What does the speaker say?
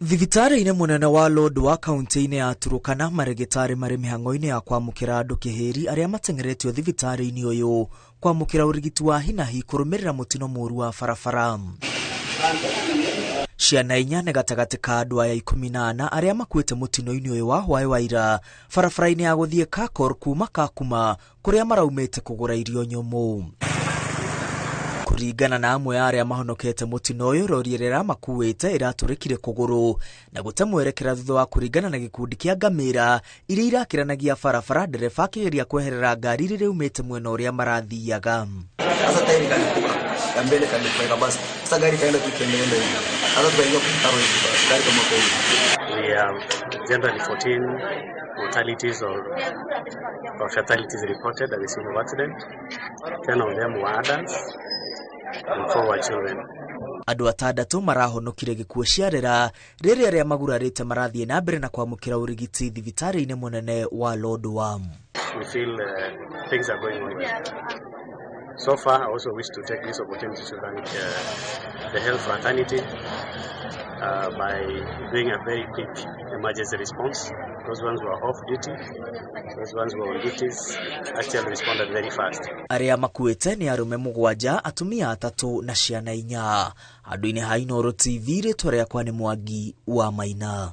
Thibitarĩ-inĩ mũnene wa Lodwar kaunti-inĩ ya Turukana, marĩgĩtarĩ marĩ mĩhang'o-inĩ ya kwamũkĩra andũ kĩhĩri arĩa mateng'eretio thibitarĩ-inĩ ũyũ kwamũkĩra ũrigiti wa hinahi kũrũmĩrĩra mũtino mũru wa barabara. Ciana inya nĩ gatagatĩ ka andũ aya 14 arĩa makuĩte mũtino-inĩ ũyũ wa hwaĩ wa ira barabara-inĩ ya gũthiĩ Kakor kuma Kakuma kũrĩa maraumĩte kũgũra irio nyũmũ. Kũringana na amwe a arĩa mahonokete mũtino ũyũ, rori ĩrĩa ĩramakuĩte ĩratũrĩkire kũgũrũ na gũte mwerekera thutha wa kũringana na gĩkundi kĩa ngamĩra iria irakĩranagia barabara, ndereba akĩgeria kweherera ngari rĩrĩa umĩte mwena ũrĩa marathiaga. Sasa tairi kalipuka ya mbele kalipuka basi. Sasa gari kaenda tu ikiendaenda hivi. Sasa tukaingia kwa mtaro hivi basi. Gari kama kwa hivi. We have generally 14 mortalities or fatalities reported at the scene of accident. 10 of them were adults and 4 were children. Andũ atandatũ marahonokire gĩkuũ ciarera rĩrĩa arĩa magurarĩte marathiĩ na mbere na kwamũkĩra ũrigiti thibitarĩ-inĩ mũnene wa Lodwar. We feel things are going on well. So far, I also wish to take this opportunity to thank the health fraternity by doing a very quick emergency response. Those ones who are off duty, those ones who are on duties actually responded very fast. Arĩa makuĩte nĩ arũme 7, atumia 3 na ciana 4. Handũ-inĩ ha Inooro TV, rĩtwa rĩakwa nĩ Mwangi wa Maina.